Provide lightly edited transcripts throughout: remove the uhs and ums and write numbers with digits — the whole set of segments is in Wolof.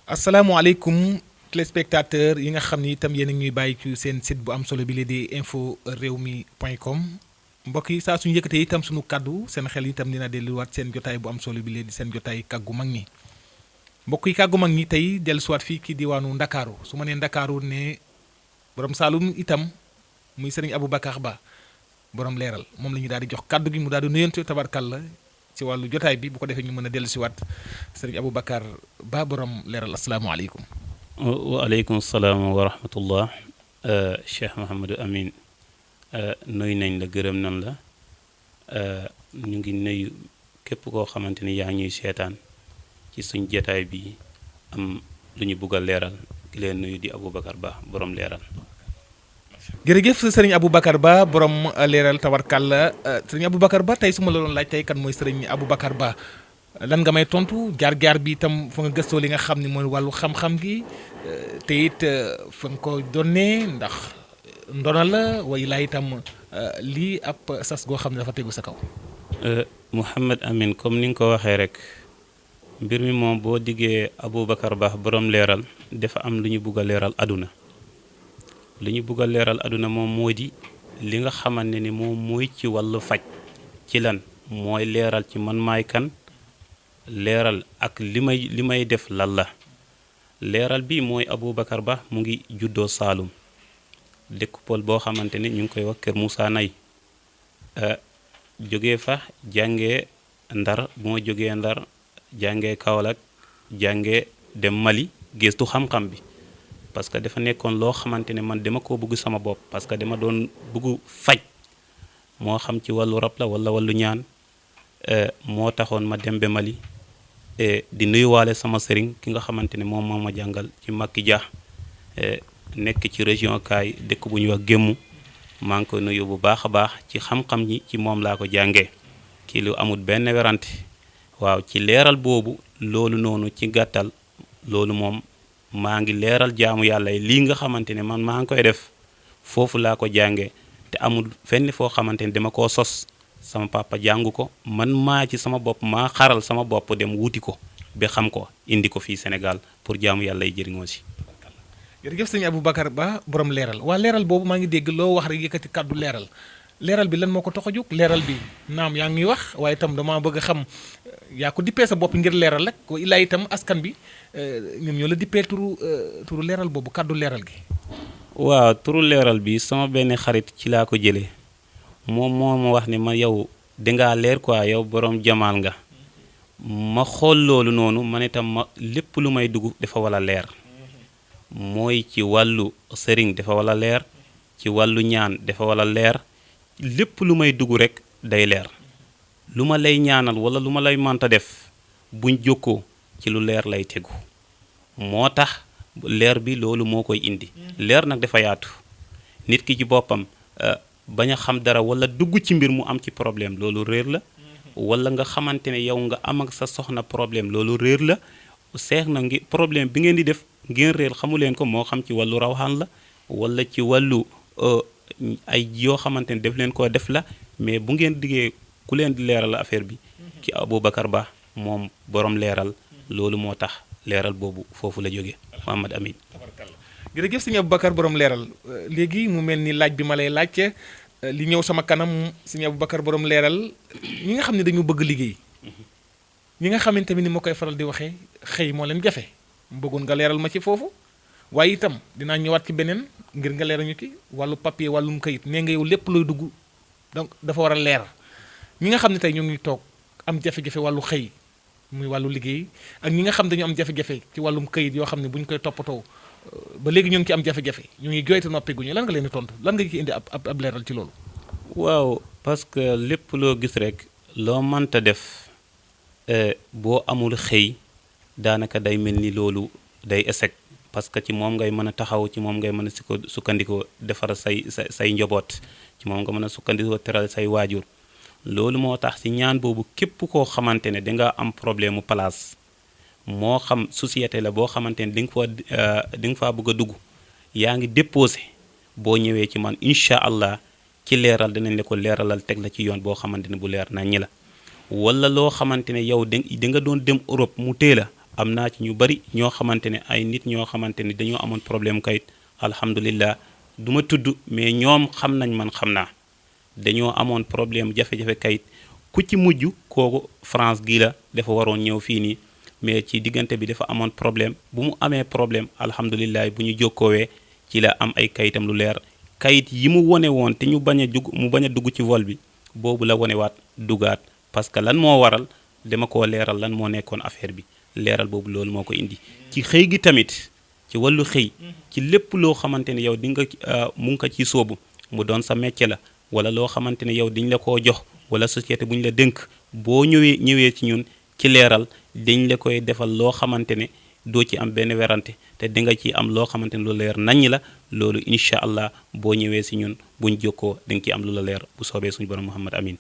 asalaamaaleykum téléspectateur yi nga xam ni itam yéen a ñuy bàyyi ci seen site bu am solo bi la di info rewmi point com mbokk yi saa suñu yëkkatee itam suñu kaddu seen xel itam dina delluwaat seen jotaay bu am solo bi la di seen jotaay kàggu mag ñi mbokk yi kàggu mag ñi tey dellusiwaat fii ki diwaanu Ndakaaru su ma nee Ndakaaru ne borom Saalum itam muy sëriñ Aboubacar Ba borom leeral moom la ñu daal di jox kaddu gi mu daal di nuyante tabarkalla ci wàllu jotaay bi bu ko defee ñu mën a dellusiwaat sëriñ Aboubacar Ba borom leeral asalaamaaleykum. waaleykum salaam wa rahmatullah Cheikh Mouhamadou Amine nuyu nañ la gërëm nañ la ñu ngi nuyu képp koo xamante ni yaa ñuy seetaan ci suñ jotaay bi am lu ñu bugg a leeral ki leen nuyu di Aboubacar Ba borom leeral. jërëjëf sëriñ Aboubacar Ba borom leeral tabarkalla sëriñ Aboubacar Ba tey su ma la doon laaj tey kan mooy sëriñ Aboubacar Ba lan nga may tontu jaar-jaar bi itam fa nga gëstoo li nga xam ne mooy wàllu xam-xam gi te it fa nga ko donnee ndax ndona la way laa itam lii ab sas goo xam ne dafa tegu sa kaw. Mouhamad Amine comme ni nga ko waxee rek mbir mi moom boo diggee Aboubacar Ba borom leeral dafa am lu ñu bugg a leeral aduna. li ñu bugg a leeral aduna moom moo di li nga xamante ni moom mooy ci wàllu faj ci lan mooy leeral ci man maay kan leeral ak li may def lan la leeral bi mooy Aboubacar Ba mu ngi juddoo Saalum dëkk Pël boo xamante ni ñu ngi koy wax Kër Moussa Nay jógee fa jàngee Ndar bu ma jógee Ndar jàngee Kaolack jàngee dem Mali gëstu xam-xam bi parce que dafa nekkoon loo xamante ne man dama ko bëgg sama bopp parce que dama doon bëgg faj moo xam ci wàllu rab la wala wàllu ñaan moo taxoon ma dem ba Mali di nuyuwaale sama sëriñ ki nga xamante ne moom moo ma jàngal ci Makki Dia nekk ci région Kaay dëkk bu ñuy wax Gémmu maa ngi ko nuyu bu baax a baax ci xam-xam ñi ci moom laa ko jàngee kii lu amul benn werante waaw ci leeral boobu loolu noonu ci gàttal loolu moom maa ngi leeral jaamu yàlla yi lii nga xamante ne man maa ngi koy def foofu laa ko jàngee te amul fenn foo xamante ne dama koo sos sama papa jàngu ko man maa ci sama bopp maa xaral sama bopp dem wuti ko ba xam ko indi ko fii Sénégal pour jaamu yàlla yi jëriñoo si. jërëjëf sëñ Aboubacar Ba borom leeral waa leeral boobu maa ngi dégg loo wax rek yëkkati kàddu leeral bi lan moo ko tax a jóg leeral bi naam yaa ngi wax waaye itam dama bëgg a xam yaa ko dippee sa bopp ngir leeral rek wa illaa itam askan bi ñoom ñoo la dippee turu leeral boobu kàddu leeral gi. waaw turu leeral bi sama benn xarit ci laa ko jëlee moom moo ma wax ne ma yow dangaa leer quoi yow borom jamaal nga ma xool loolu noonu man itam ma lépp lu may dugg dafa wala leer mooy ci wàllu sëriñ dafa wala leer ci wàllu ñaan dafa wala leer lépp lu may dugg rek day leer lu ma lay ñaanal wala lu ma lay mënta def buñ jokkoo ci lu leer lay tegu moo tax leer bi loolu moo koy indi leer nag dafa yaatu nit ki ci boppam bañ a xam dara wala dugg ci mbir mu am ci problème loolu réer la wala nga xamante ne yow nga am ak sa soxna problème loolu réer la seex na ngi problème bi ngeen di def ngeen réer xamu leen ko moo xam ci wàllu rawxaan la wala ci wàllu ay yoo xamante ne def leen koo def la mais bu ngeen diggee ku leen di leeral affaire bi ki Aboubacar Ba moom borom leeral loolu moo tax leeral boobu foofu la jógee Mouhamad Amine. jërëjëf sëñ Aboubacar borom leeral léegi mu mel ni laaj bi ma lay laajte li ñëw sama kanam sëñ Aboubacar borom leeral ñi nga xam ne dañu bëgg liggéey ñi nga xamante ni ma koy faral di waxee xëy moo leen jafe bëggoon nga leeral ma ci foofu waaye itam dinaa ñëwaat ci beneen ngir nga leeral ñu ci wàllu papier wàllum kayit nee nga yow lépp looy dugg donc dafa war a leer ñi nga xam ne tey ñoo ngi toog am jafe-jafe wàllu xëy muy wàllu liggéey ak ñi nga xam dañu am jafe-jafe ci wàllum kayit yoo xam ne bu ñu koy toppatoo ba léegi ñu ngi ci am jafe-jafe ñu ngi jooytu noppi guñu lan nga leen di tontu lan nga ci indi ab leeral ci loolu. waaw parce que lépp loo gis rek loo mënta def boo amul xëy daanaka day mel ni loolu day échec parce que ci moom ngay mën a taxaw ci moom ngay mën a sukkandikoo defar say njaboot ci moom nga mën a sukkandikoo teral say waajur loolu moo tax ci ñaan boobu képp koo xamante ne danga am problème mu place moo xam société la boo xamante ne di nga faa bëgg a dugg yaa ngi déposé boo ñëwee ci man incha allah ci leeral dinañ la ko leeralal teg la ci yoon boo xamante ne bu leer nañ ñi la wala loo xamante ne yow da nga doon dem Europe mu tee la am naa ci ñu bari ñoo xamante ne ay nit ñoo xamante ne dañoo amoon problème kayit alhamdulillah du ma tudd mais ñoom xam nañ man xam naa dañoo amoon problème jafe-jafe kayit ku ci mujj kooku France gii la dafa waroon ñëw fii nii mais ci diggante bi dafa amoon problème bu mu amee problème alhamdulillah bu ñu jokkoowee ci la am ay kayitam lu leer kayit yi mu wone woon te ñu bañ a dugg ci vol bi boobu la wonewaat dugaat parce que lan moo waral dama koo leeral lan moo nekkoon affaire bi leeral boobu loolu moo ko indi ci xëy gi tamit ci wàllu xëy ci lépp loo xamante ne yow di nga mu ngi ko ci sóobu mu doon sa métier la wala loo xamante ne yow diñ la koo jox wala société bu ñu la dénk boo ñëwee ci ñun ci leeral dañ la koy defal loo xamante ne doo ci am benn werante te di nga ci am loo xamante ne lu leer naññ la loolu incha allah boo ñëwee si ñun buñ jokkoo di nga ci am lu la leer bu soobee suñu borom Mouhamad Amin.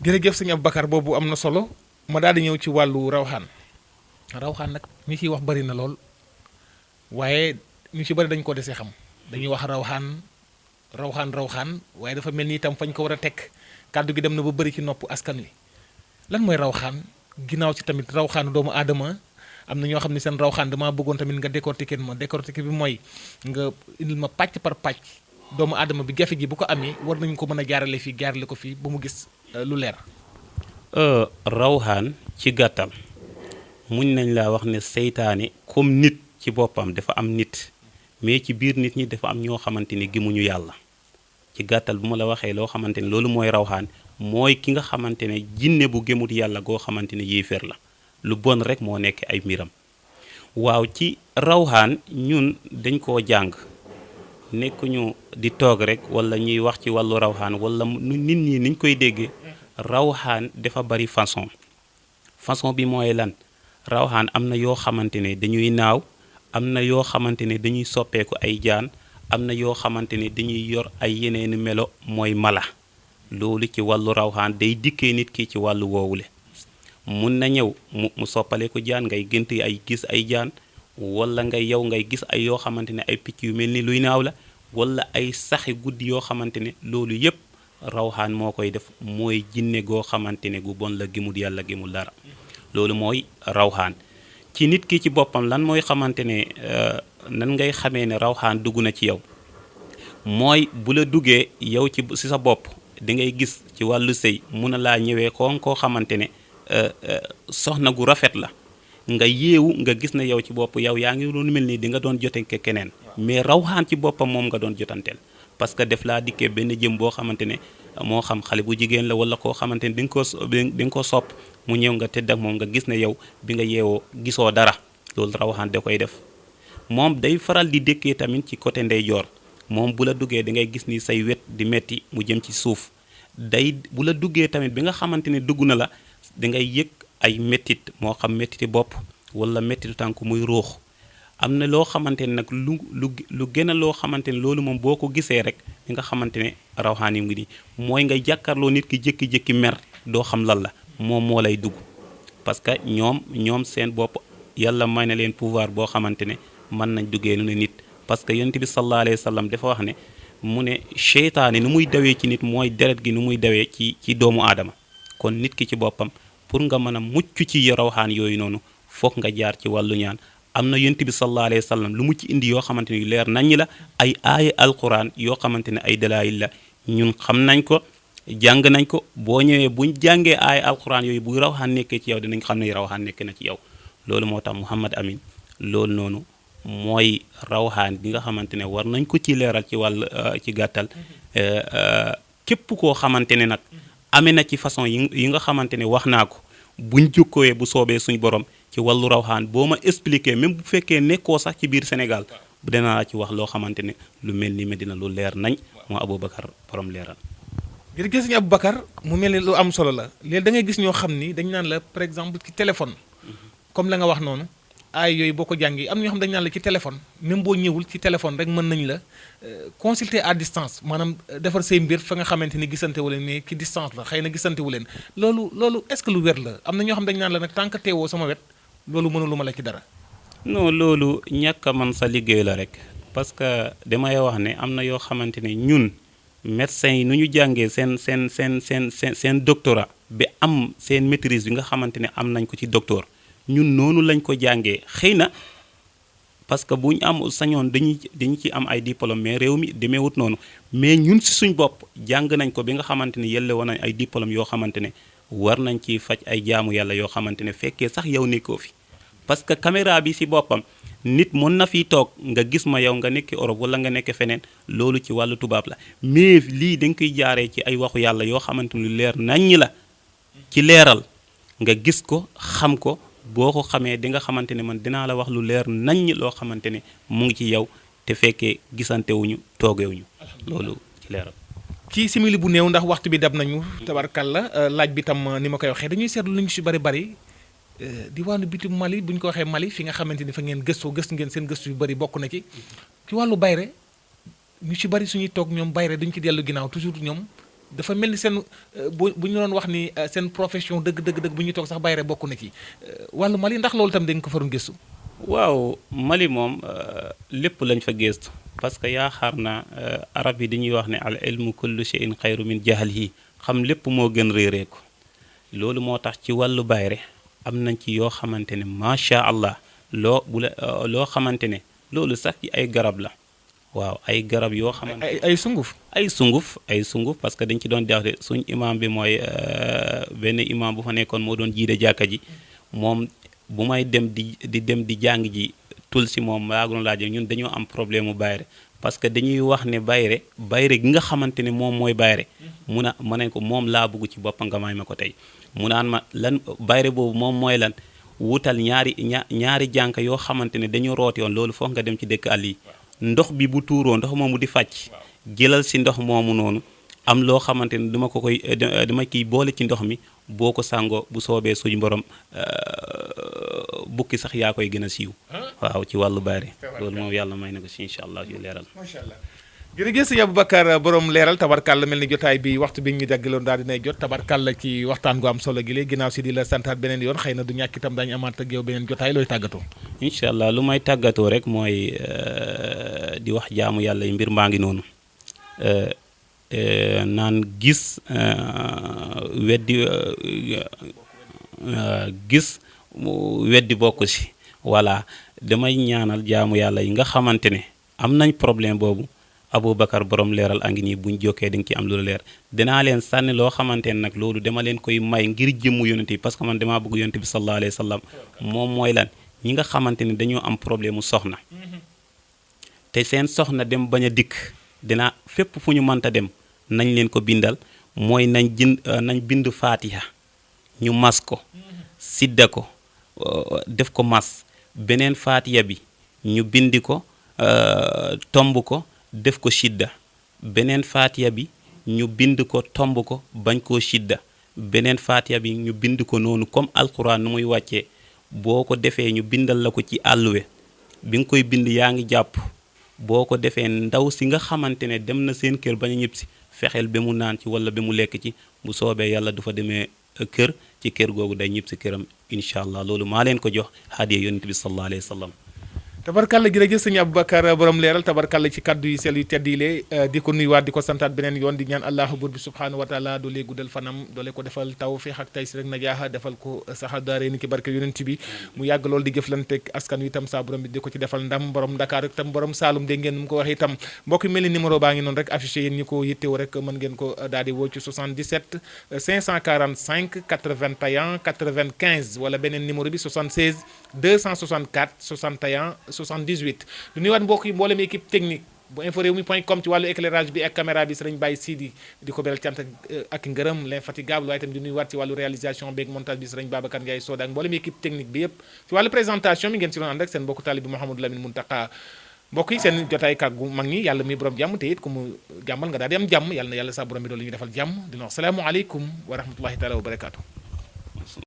jërëjëf sëñ Aboubacar boobu am na solo ma daal di ñëw ci wàllu rawxaan nag ñi ciy wax bari na lool waaye ñu ci bari dañ ko desee xam dañuy wax rawxaan waaye dafa mel ni itam fañ ko war a teg kàddu gi dem na ba bari ci nopp askan wi lan mooy rawxaan ginnaaw ci tamit rawxaanu doomu aadama am na ñoo xam ne seen rawxaan damaa bëggoon tamit nga décortiquer bi mooy nga indil ma pàcc par pàcc doomu aadama bi jafe ji bu ko amee war nañu ko mën a jaarale ko fii ba mu gis lu leer. rawxaan ci gàttal muñ nañ laa wax ne seytaane comme nit ci boppam dafa am nit mais ci biir nit ñi dafa am ñoo xamante ni gëmuñu yàlla ci gàttal bu ma la waxee loo xamante ni loolu mooy rawxaan mooy ki nga xamante ne jinne bu gëmut yàlla goo xamante ne yéeféer la lu bon rek moo nekk ay mbiram waaw ci rawxaan ñun dañ koo jàng nekkuñu di toog rek wala ñuy wax ci wàllu rawxaan wala nit ñi niñ koy déggee rawxaan dafa bari façon bi mooy lan rawxaan am na yoo xamante ne dañuy naaw am na yoo xamante ne dañuy soppeeku ay jaan am na yoo xamante ne dañuy yor ay yeneeni melo mooy mala loolu ci wàllu rawxaan day dikkee nit ki ci wàllu woowule mun na ñëw mu soppale ko jaan ngay gént ay gis ay jaan wala ngay gis ay yoo xamante ne ay picc yu mel ni luy naaw la wala ay saxi guddi yoo xamante ne loolu yépp rawxaan moo koy def mooy jinne goo xamante ne gu bon la gëmul yàlla gëmul dara loolu mooy rawxaan ci nit ki ci boppam lan mooy xamante ne nan ngay xamee ne rawxaan dugg na ci yow mooy bu la duggee yow ci sa bopp di ngay gis ci wàllu sëy mun a laa ñëwee koo xamante ne soxna gu rafet la nga yeewu nga gis ne yow ci bopp yow yaa ngi doon mel ni di nga doon jote keneen mais rawxaan ci boppam moom nga doon jotanteel parce que def laa dikkee benn jëm boo xamante ne moo xam xale bu jigéen la wala koo xamante ne di nga ko sopp mu ñëw nga tëdd ak moom nga gis ne yow bi nga yeewoo gisoo dara loolu rawxaan da koy def moom day faral di dëkkee tamit ci côté ndeyjoor moom bu la duggee da ngay gis ni say wet di metti mu jëm ci suuf bu la duggee tamit bi nga xamante ne dugg na la da ngay yëg ay mettit moo xam mettiti bopp wala mettitu tànk muy ruux am na loo xamante ne nag lu gën a loo xamante ne loolu moom boo ko gisee rek li nga xamante ne rawxaan yi ngi nii mooy ngay jàkkaarloo nit ki jékki-jékki mer doo xam lan la moom moo lay dugg parce que ñoom seen bopp yàlla may na leen pouvoir boo xamante ne mën nañ duggee nu ne nit parce que yonent bi sallallahu alayhi wa sallam dafa wax ne mu ne seytaane nu muy dawee ci nit mooy deret gi nu muy dawee ci doomu aadama kon nit ki ci boppam pour nga mën a mucc ci rawxaan yooyu noonu foog nga jaar ci wàllu ñaan am na yonent bi sallallahu alayhi wa sallam lu mu ci indi yoo xamante ne yu leer naññ la ay aaya alquran yoo xamante ne ay dalaayil la ñun xam nañ ko jàng nañ ko boo ñëwee buñ jàngee aaya alquran yooyu bu rawxaan nekkee ci yow dinañ xam ne rawxaan nekk na ci yow loolu moo tax Mouhamad Amin loolu noonu mooy rawxaan bi nga xamante ne war nañ ko ci leeral ci wàll ci gàttal képp koo xamante ne nag amee na ci façon yi nga xamante ne wax naa ko buñ jokkooyee bu soobee suñ borom ci wàllu rawxaan boo ma expliqué même bu fekkee nekkoo sax ci biir Sénégal bu danaa ci wax loo xamante ne lu mel ni Medina lu leer nañ moo Aboubacar borom leeral. jërëjëf sëñ Aboubacar mu mel ni lu am solo la léegi da ngay gis ñoo xam ni dañ naan la par exemple ci téléphone comme la nga wax noonu ay yooyu boo ko jàngi am na ñoo xam dañ naan la ci téléphone même boo ñëwul ci téléphone rek mën nañ la consulter à distance maanaam defar say mbir fa nga xamante ni gisante wu leen mais ci distance la xëy na gisante wu leen loolu est-ce que lu wér la am na ñoo xam dañ naan la nag tant que teewoo sama wet loolu mënulu ma la ci dara. non loolu ñàkk a man sa liggéey la rek parce que damay wax ne am na yoo xamante ne ñun médecins yi nu ñu jàngee seen doctorat bi am seen maîtrise bi nga xamante ne am nañ ko ci docteur ñun noonu lañ ko jàngee xëy na parce que bu ñu am sañoon dañu ci am ay diplôme mais réew mi demeewut noonu mais ñun si suñ bopp jàng nañ ko bi nga xamante ne yelle woon nañ ay diplôme yoo xamante ne war nañ ci faj ay jaamu yàlla yoo xamante ne fekkee sax yow nekkoo fi parce que caméra bi si boppam nit mën na fi toog nga gis ma yow nga nekk Europe wala nga nekk feneen loolu ci wàllu tubaab la mais lii dañ koy jaaree ci ay waxu yàlla yoo xamante ne lu leer naññi la ci leeral nga gis ko xam ko boo ko xamee di nga xamante ne man dinaa la wax lu leer naññ loo xamante ne mu ngi ci yow te fekkee gisantewuñu toogewuñu loolu ci leeral. ci simili bu néew ndax waxtu bi dab nañu tabarkalla laaj bi tam ni ma koy waxee dañuy seetlu nañu si bari diwaanu bitim Mali bu ñu ko waxee Mali fi nga xamante ni fa ngeen gëstu ngeen seen gëstu yu bari bokk na ci wàllu bayre ñu ci bari suñuy toog ñoom bayre duñ ci dellu ginnaaw toujours ñoom dafa mel ni seen bu ñu doon wax ni seen profession dëgg bu ñuy toog sax bayre bokk na ci wàllu Mali ndax loolu tam dañ ko faroon gëstu. waaw Mali moom lépp lañ fa gëstu parce que yaakaar naa arab yi dañuy wax ne al ilmu kullu shay'in xayru min jahlihi xam lépp moo gën réeree ko loolu moo tax ci wàllu bayre am nañ ci yoo xamante ne macha allah loo xamante ne loolu sax ci ay garab la waaw ay garab yoo xamante ay sunguf parce que dañ ci doon def de suñ imam bi mooy benn imam bu fa nekkoon moo doon jiite jàkka ji moom bu may dem di jàng ji tul si moom laa doon laaj ñun dañoo am problème mu bayre parce que dañuy wax ne bayre gi nga xamante ne moom mooy bayre ma ne ko moom laa bëgg ci boppam nga may ma ko tey mu naan ma lan bayre boobu moom mooy lan wutal ñaari jànk yoo xamante ne dañoo rooti woon loolu foog nga dem ci dëkk àll yi ndox bi bu tuuroo ndox moomu di fàcc jëlal si ndox moomu noonu am loo xamante ne dama kiy boole ci ndox mi boo ko sàngoo bu soobee suñu borom bukki sax yaa koy gën a siiw waaw ci wàllu bayre loolu moom yàlla may na ko si incha allah yu leeral. macha allah jërëjëf sëñ Aboubacar borom leeral tabarkàlla mel ni jotaay bi waxtu bi ñu daggaloon daal dinay jot tabarkàlla ci waxtaan gu am solo gi léegi ginnaaw si di la santaat beneen yoon xëy na du ñàkk itam daañu amaat ak yow beneen jotaay looy tàggatoo. incha allah lu may tàggatoo rek mooy di wax jaamu yàlla yi mbir maa ngi noonu naan gis weddi bokk si voilà damay ñaanal jaamu yàlla yi nga xamante ne am nañ problème boobu Aboubacar borom leeral a ngi nii buñ jokkee di nga ci am lu leer dinaa leen sànni loo xamante ne nag loolu dama leen koy may ngir jëmmu yonent bi parce que man damaa bëgg yonent bi sallallahu alayhi wa sallam moom mooy lan ñi nga xamante ne dañoo am problème mu soxna te seen soxna dem bañ a dikk dinaa fépp fu ñu mënta dem nañ leen ko bindal mooy nañ bind faatiha ñu mas ko sidda ko def ko mas beneen faatiha bi ñu bindi ko tomb ko def ko shidda beneen faatiya bi ñu bind ko tomb ko bañ koo shidda beneen faatiya bi ñu bind ko noonu comme alquran nu muy wàccee boo ko defee ñu bindal la ko ci àlluwe bi nga koy bind yaa ngi jàpp boo ko defee ndaw si nga xamante ne dem na seen kër bañ a ñib si fexeel ba mu naan ci wala ba mu lekk ci bu soobee yàlla du fa demee kër ci kër googu day ñib si këram incha allah loolu maa leen ko jox hadiya yonent bi sallallahu alayhi wa sallam tabarkàlla jërëjëf sëñ Aboubacar borom leeral tabarkàlla ci kaddu yi sel yu tedd yi lee di ko nuyuwaat di ko santaat beneen yoon di ñaan allahu buur bi subhanahu wa taala doolee guddal fanam doole ko defal tawfiix ak taysir rek najaaxa defal ko saxa daare ni ki barke yonent bi mu yàgg loolu di jëflanteeg askan wi itam saa borom bi di ko ci defal ndam borom Dakar itam borom Saalum dégg ngeen mu ko waxee itam mbokk mel ni numéro baa ngi noonu rek affiché yéen ñi ko yittewoo rek mën ngeen ko daal di woo ci 77 545 81 95 wala beneen numéro bi 76 264 61 78 lu nuyuwaat mbokk yi mboolem équipe technique bu inforewmi.com ci wàllu éclairage bi ak caméra bi sëriñ Baye Sidi di ko beral cant ak ngërëm l'infatigable waaye itam di nuyuwaat ci wàllu réalisation beeg montage bi sëriñ Babacar Ndiaye Soda ak mboolem équipe technique bi yépp ci wàllu présentation mi ngeen si doon ànd ak seen mbokku taalibe bi Mouhamadou Lamine Muntaka mbokk yi seen jotaay kàggu mag ñi yàlla muy borom jàmm te it ku mu jàmmal nga daal di am jàmm yàlla na yàlla sa borom bi doolu ñu defal jàmm dina wax salaamu aleykum wa rahmatullahi taala wa barakaatu